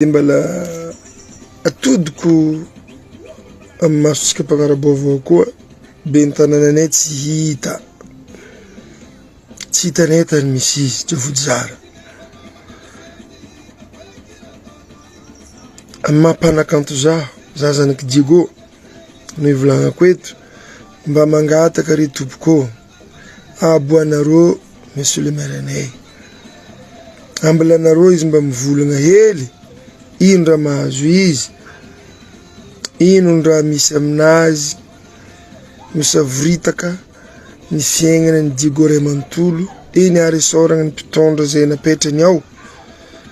Dia mbala atodiko amin'ny masontsika mpanara-baovao koa, ben'ny tanànanay tsy hita, tsy hitanay tany misy izy, tsy vojara. Amin'ny maha mpanakanto zaho, za zanak'i Diego no ivolagnako eto, mba mangataka re tompoko ô. Aboanareo monsieur le maire anay. Ambilanareo izy mba mivolagna hely, ino raha mahazo izy, ino ny raha misy aminazy, misavoritaka ny fiaignana ny Diego ray manontolo, eny ary isaoragna ny mpitondra zay napetrany ao,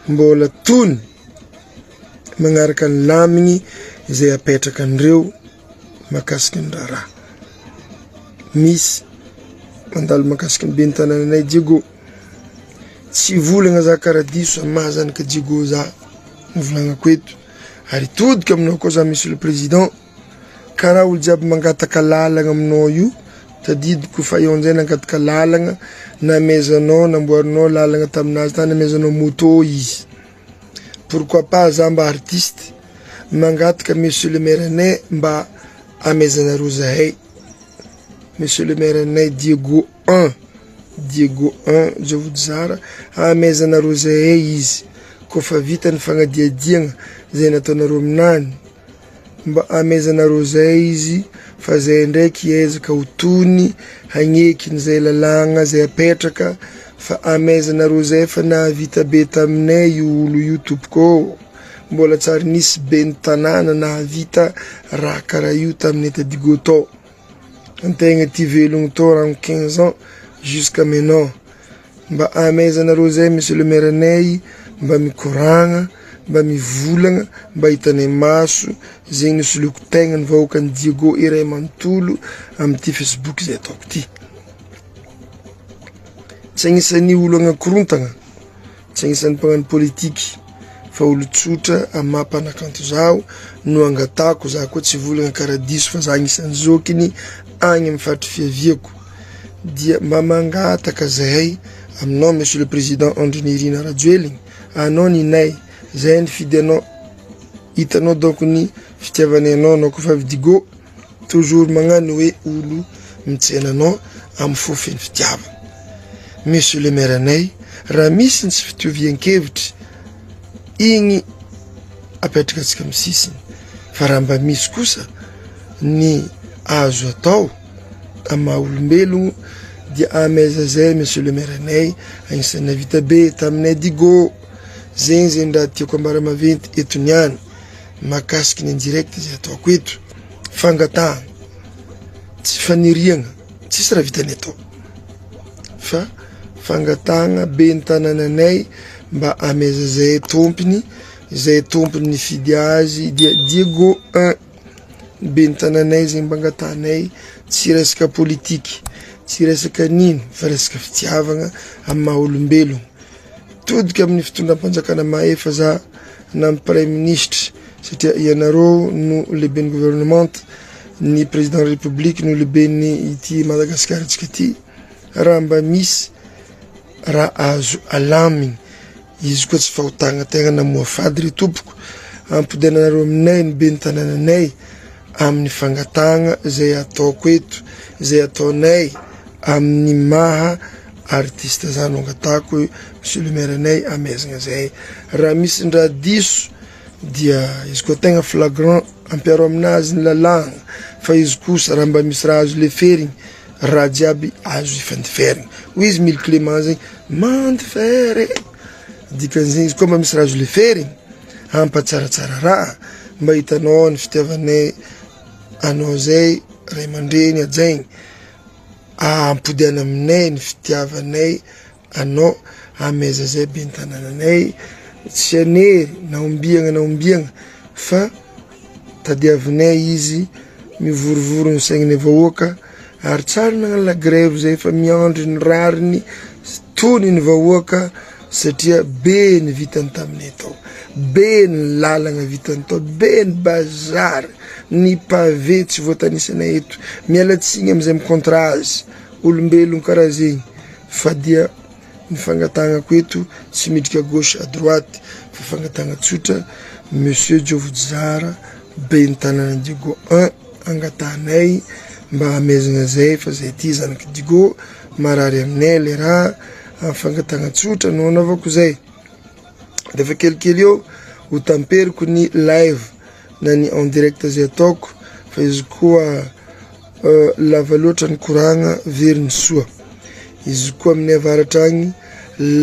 mbola tony magnaraka ny lamigny izay apetrakan'ireo mahakasika ny raharaha. Misy mandalo mahakasika ny ben'ny tanànanay Diego. Tsy volagna za karaha diso amin'ny maha zanaka Diego za no volagnako eto. Ary hitodika aminao koa za monsieur le président, karaha olo jiaby mangataka lalagna aminao io, tadidiko fa eo amizay nangataka lalagna, namezanao, namboarinao lalagna taminazy tany, namezanao moto izy. Pourquoi pas za mba artiste mangataka monsieur le maire anay mba amezanareo zahay monsieur le maire anay Diego un Diego un Javodizara amezanareo zahay izy koa fa vita ny fagnadihadiagna zay nataonareo aminany Mba amezanareo zay izy fa zay ndraiky hiezaka ho tony hagneky ny lalàgna zay apetraka fa amezanareo zay fa nahavita be taminay io olo io tompoko ô! Mbola tsary nisy ben'ny tanàna nahavita raha karaha io taminay ta Digo tao. Antegna ty velogno tao rano 15 ans jusqu'à maintenant. Mba amezanareo zay monsieur le maire anay mba mikoragna mba mivolagna mba hitanay maso zegny nisoloiko tegna ny vahoakan'i Diego iray manontolo amty facebook zay ataoko ty. Tsy agnisan'ny olo agnakorontagna, tsy agnisan'ny mpagnano politiky fa olo tsotra amy maha mpanakanto zaho no angatahako, za koa tsy volagna karaha diso fa za agnisan'ny zokiny agny amy faritry fiaviako. dia mba mangataka zahay aminao Monsieur le Président Andry Nirina Rajoelina, anao ninay, zahay nifidy anao, hitanao donc ny fitiavanay anao, anao koa fa avy Digo, toujours magnano hoe olo mitsena anao amin'ny fo feno fitiavana. Monsieur le maire anay, raha misy ny tsy fitovian-kevitra, igny apetraka antsika amin'ny sisiny, fa raha mba misy kosa ny azo atao, Amin'ny maha olombelogno dia amaiza zay monsieur le maire anay agnisan'ny navita be taminay Digo zegny zegny raha tiako ambara maventy eto niany mahakasiky ny indirect zay ataoko eto fangatahana tsy faniriagna tsisy raha vitanay atao fa fangatahana ben'ny tanànanay mba amaiza zay tompony zay tompony nifidy azy dia Diego un. Ny ben'ny tananay zegny mba angatahanay tsy resaka politiky, tsy resaka nino fa resaka fitiavagna amin'ny maha olombelogno. Mitodika amin'ny fitondram-panjakana mahefa za na amin'ny praiminisitra satria ianareo no lehiben'ny gouvernemanta, ny président république no lehiben'ny ity Madagasikarantsika ty, raha mba misy raha azo alamigny Izy koa tsy fahotagna tegna namoafady ry tompoko, ampidenanareo aminay ny ben'ny tanànanay amin'ny fangatahagna zay ataoko eto, zay ataonay amin'ny maha artiste za no angatahako monsieur le maire anay amezagna zay, raha misy ny raha diso dia izy koa tegna flagrant ampiaro aminazy ny lalàgna fa izy kosa raha mba misy raha azo leferigny raha jiaby azo ifandiferigna, hoy izy Mily Clément zegny Mandifery e! Dikan'izegny izy koa mba misy raha azo leferigny hampatsaratsara raha mba hitanao ny fitiavanay anao zay ray aman-dreny hajaigny, ampodiana aminay ny fitiavanay anao hamaiza zay ben'ny tanànanay tsy hanery na ombiagna na ombiagna fa tadiavinay izy mivorivory ny saign'ny vahoaka ary tsara nagnano la grève zay fa miandry ny rariny tony ny vahoaka satria be ny vitany taminay tao, be ny lalagna vitany tao, be ny bazary, ny pavé tsy voatanisanay eto, miala tsigny amizay mi-contre azy, olombelogno karaha zegny fa dia ny fangatagnako eto tsy midrika gauche à droite. Fa fangatahana tsotra Monsieur Djovojara ben'ny tanàna Diego un angatahanay mba hamehezana zay fa zay ty zanak'i Diego marary aminay le raha amin'ny fangatahana tsotra no anaovako zay. De efa kelikely eo ho tamperiko ny live na ny en direct zay ataoko fa izy koa lava loatra ny koragna very ny soa. Izy koa aminay avaratra agny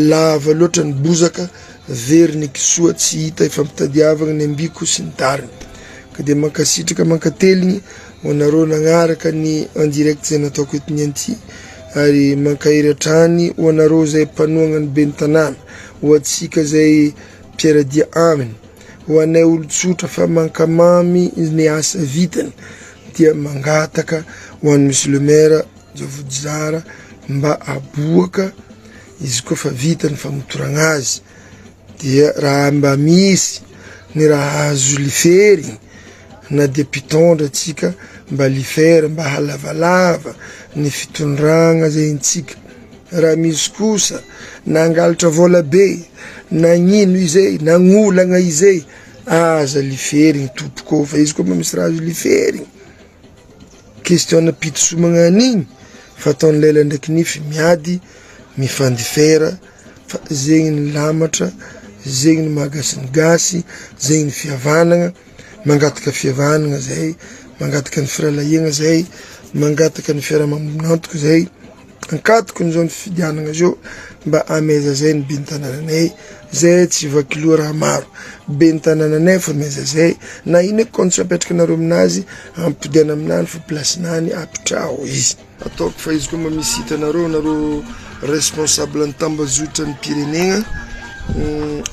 lava loatra ny bozaka very ny kisoa tsy hita ifampitadiavagna ny ambiko sy ny tariny. Ka dia mankasitraka mankateligny ho anareo nagnaraka ny en direct zay nataoko eto niany ty ary mankahery hatrany ho anareo zay mpanohagna ny ben'ny tanàna, ho antsika zay mpiara-dia aminy, ho anay olon-tsotra fa mankamamy ny asa vitany dia mangataka ho an'i Monsieur le maire Javojara mba aboaka izy koa fa vita ny famotoragna azy dia raha mba misy ny raha azo liferigny na dia mpitondra atsika mba lifera mba halavalava ny fitondragna zay antsika raha misy kosa nangalatra vola be nagnino izay nagnolagna izay aza liferigny tompoko fa izy koa mba misy raha azo liferigny Question nampidisomagna an'igny fa ataon'ny lela ndraiky nify miady mifandifera fa zegny ny lamatra, zegny ny maha gasy ny gasy, zegny ny fihavanagna, mangataka fihavanagna zahay, mangataka ny firahalahiagna zahay, mangataka ny fiaraha-mamoron'antoko zahay. Ankatoko ny zao ny fifidianagna zao mba ameza zay ny ben'ny tanànanay zay tsy vaky loha raha maro ben'ny tanànanay fa meza zay na ino eky condition apetraka nareo aminazy ampodiana aminany fa place nany apitraho izy. Ataoko fa izy koa mba misy hitanareo nareo responsable ny tambazotra ny pirenegna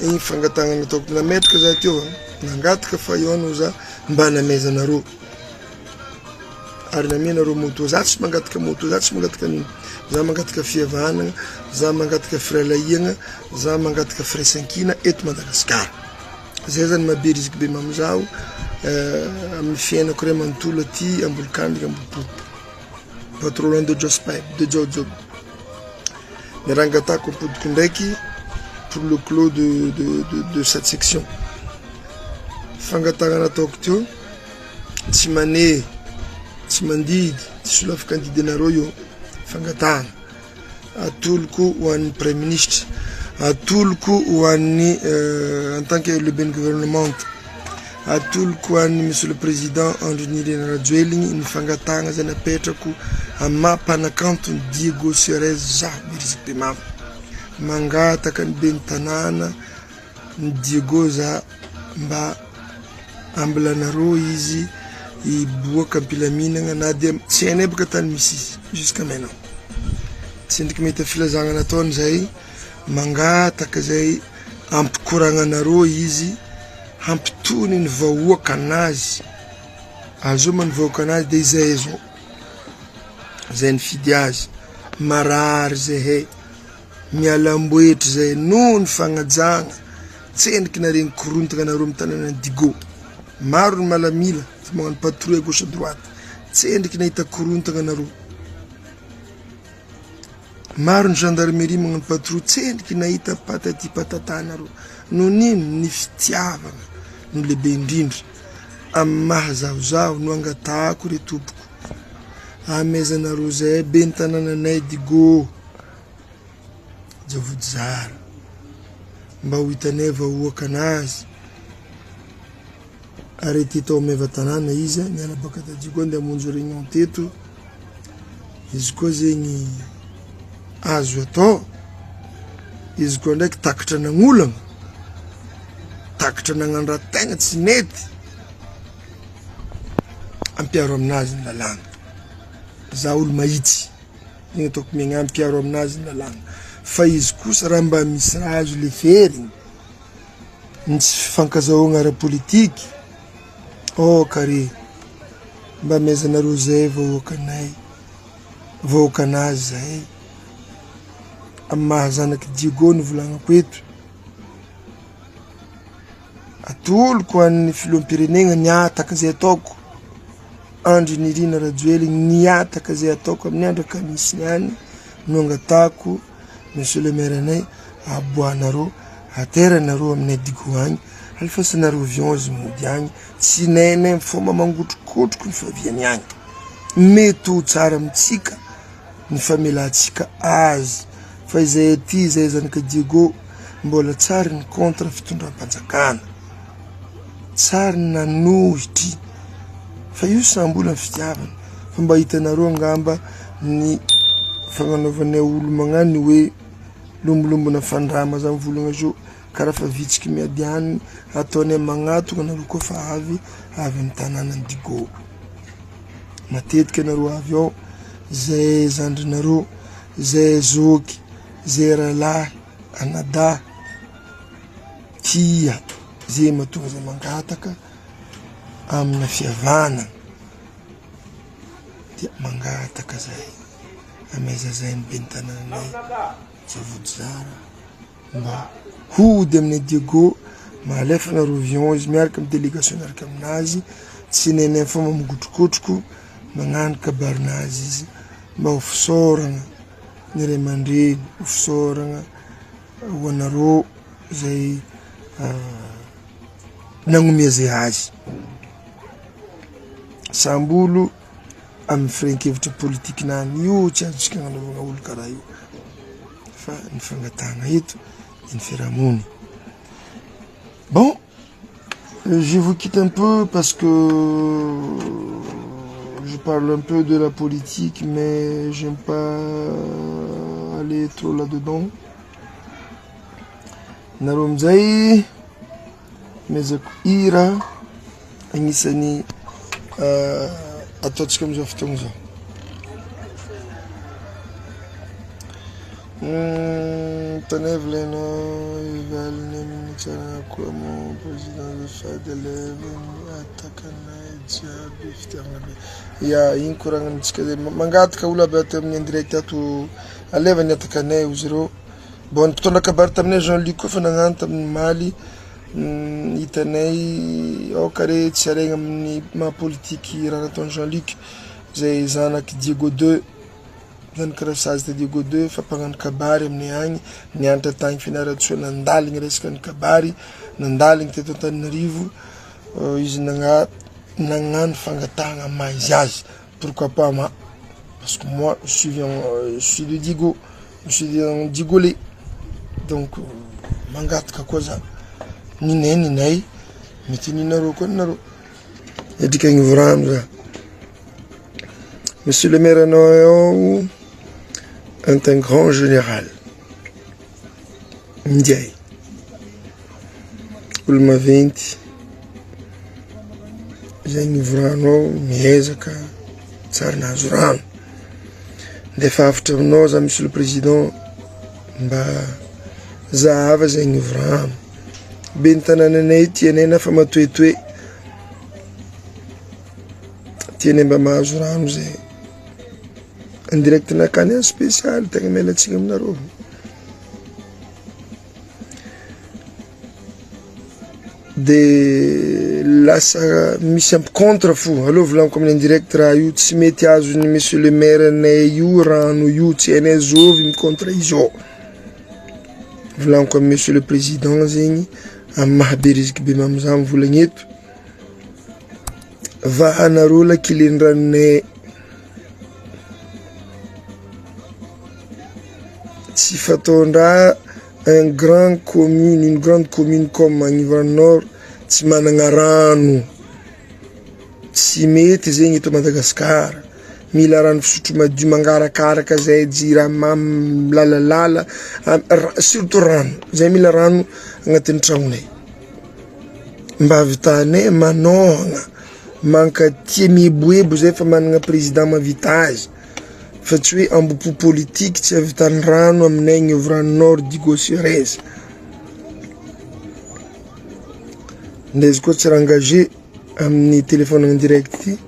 igny fangatahana nataoko nametraka za teo nangataka fa eo no za mba namezanareo. Ary namia nareo moto, za tsy mangataka moto, za tsy mangataka an'io, za mangataka fihavanana, za mangataka firahalahiagna, za mangataka firaisankina eto Madagasikara. Zay zany maha be riziky be mamo zaho amin'ny fiainako ray manontolo aty Ambolokandrina Ambohipo. Pas trop loin de Jospin, de Jojo. Ny raha angatahako ampodiko ndraiky pour le clos de, de, de, de cette section. Fangatahana nataoko teo. Tsy manehy, tsy mandidy, tsy solafaka andidy anareo io fangatahana. Atoloko ho an'ny praiminisitra, atoloko ho an'ny en tant que lehiben'ny gouvernemanta, atoloko ho an'ny monsieur le président Andry Nirina Rajoelina ny fangatahana izay napetrako amin'ny maha mpanakanto ny Diego Suarez zaho Beriziky Bemava. Mangataka ny ben'ny tanàna ny Diego za mba ambilanareo izy hiboaka am-pilaminagna na dia tsy hainay baka tany misy izy jusqu'à maintenant. Tsy endriky mahita filazagna nataony zay, mangataka zay ampikoragnanareo izy hampitony ny vahoaka anazy, azoma ny vahoaka anazy de izay zao, zay nifidy azy, marary zahay. Mialamboetry zay noho ny fagnajagna tsendriky naregny korontagna nareo am tanànan'i Digo. Maro ny malamila fa magnano patrouille à gauche à droite. Tsendriky nahita korontagna nareo. Maro ny gendarmerie magnano patrouille tsendriky nahita patati patata nareo. Noho n'ino? Ny fitiavagna no lehibe indrindra. Amin'ny maha zahozaho no angatahako re tompoko. Amezanareo zay ben'ny tanànanay Digo. Javojara mba ho hitanay vahoaka anazy ary ety tao Maevatanàna izy niala baka Tadjigo andeha hamonjy réunion teto izy koa zegny azo atao izy koa ndraiky takatra nagnolagna takatra nagnano raha tegna tsy nety ampiaro aminazy ny lalàna za olo mahitsy. Zegny ataoko miagnampy mpiaro aminazy ny lalàgna fa izy kosa raha mba misy raha azo leferigny ny tsy fifankazahoagna ara-politiky aoka re mba amaizanareo zay vahoakanay vahoakanazy zahay amy maha zanaky Diego no volagnako eto atoloko an'ny filoham-pirenena ny hataka zay ataoko. Andry Nirina Rajoelina ny hataka izay ataoko amin'ny andro alakamisy ihany no angatahako Monsieur le maire anay aboahanareo Atera nareo aminay Digo agny, alefasanareo avion izy mody agny, tsy nainay fomba mangotrokotroko ny faviany agny. Mety ho tsara amintsika ny famelantsika azy fa izay aty izay zanaka Diego mbola tsary ny contre fitondram-panjakana, tsary ny nanohitry fa io sambola ny fitiavana fa mba hitanareo angamba ny fagnanaovanay olo magnano hoe Lombolombo-na fandrama zany volagna zao karaha fa vitsiky miady hanigny ataonay magnatogna anareo koa fa avy avy amy tanànan'i Digo. Matetiky anareo avy ao, zay zandrinareo, zay zoky, zay rahalahy, anadahy, tia zay mahatonga zay mangataka amina fihavanana dia mangataka zahay. Amezazay ny ben'ny tanànanay Tsavodzara mba hody aminay Diego mahalefa anareo avion izy miaraka amin'ny délégation miaraka aminazy tsy nenay fomba migotrokotroko magnano kabarinazy izy mba ho fisaoragna ny ray aman-dreny ho fisaoragna ho anareo zay nagnomeza zay azy samby olo amin'ny firehan-kevitra politikinany io tsy azontsika agnanaovana olo karaha io fa ny fangatahana eto de ny fiarahamonina. Bon, je vous quitte un peu parce que je parle un peu de la politique mais j'aime pas aller trop là-dedans. Nareo amizay Mezako hira agnisan'ny ataontsika amizao fotoagna zao. Tanevy lenao valiny amin'ny tsara koa mon président azafady alaivo ny atakanay jiaby fitiavana be. Ya igny koragnintsika zay mangataka olo aby ato amin'ny en direct ato aleva ny atakanay ozy ireo. Bon ny mpitondra kabary taminay Jean Luc koa efa nagnano tamin'ny omaly, hitanay aoka re tsy haregny amin'ny maha politiky raha nataon'i Jean Luc zay zanak'i Diego deux, zanaky Rasazy de Diego deux fa mpagnano kabary aminay agny, nianatra tagny Fianarantsoa nandaligny resaka ny kabary, nandaligny teto Antananarivo, izy nagna- nagnano fangatahana maha izy azy. Pourquoi pas moi parce que moi je suis je suis de Digo je suis de Digolé donc mangataka koa za ninay ninay mety ninareo koa ninareo edrika agnivorano za monsieur le maire anao est un grand général Ndiaye olo maventy zay nivorano ao miezaka tsary nahazo rano, ndefa hafatra aminao za monsieur le président mba zahava zay nivorano, ben'ny tanànanay tianay na fa matoetoe tianay mba mahazo rano zay. En direct nakany any spécial tegna miala tsiny aminareo. De lasa misy ampy contre fo, aleo volaniko amin'ny en direct raha io tsy mety azon'ny monsieur le maire anay io rano io, tsy hainay zovy mi contre izy ao. Volaniko amin'ny monsieur le président zegny amin'ny maha Beriziky Bemamy za mivolagna eto, vahanareo lakilen'ny ranonay. Tsy fataon-draha un grand commune, une grande commune comme Agnivorano Nord tsy managna rano, tsy mety zegny eto Madagasikara, mila rano fisotro madio mangarakaraka zay jirama milalalala surtout rano, zay mila rano agnatin'ny tragnonay mba ahavitanay manôhagna. Mankatia mieboebo zay fa manana président mahavita azy fa tsy hoe ambopo politique tsy ahavitany rano aminay agny Evrano Nord Diego Suarez. Ndra izy koa tsy raha engagé amin'ny téléphone en direct ty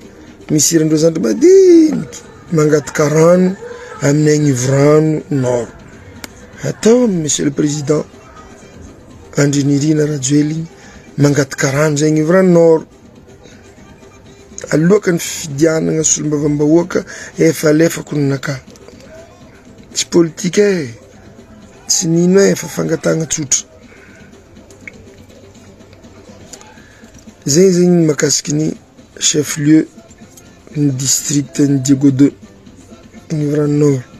misy hirandreo zandry madiniky mangataka rano aminay agny Ivorano Nord. Atao monsieur le président Andry Nirina Rajoelina mangataka rano zay agny Ivorano Nord. Aloaka ny fifidianana solombavambahoaka efa alefako ny nakà. Tsy politika e, tsy nino e fa fangatahana tsotra. Zegny zegny ny mahakasiky ny chef lieu ny district ny Diego 2 Anivorano Nord.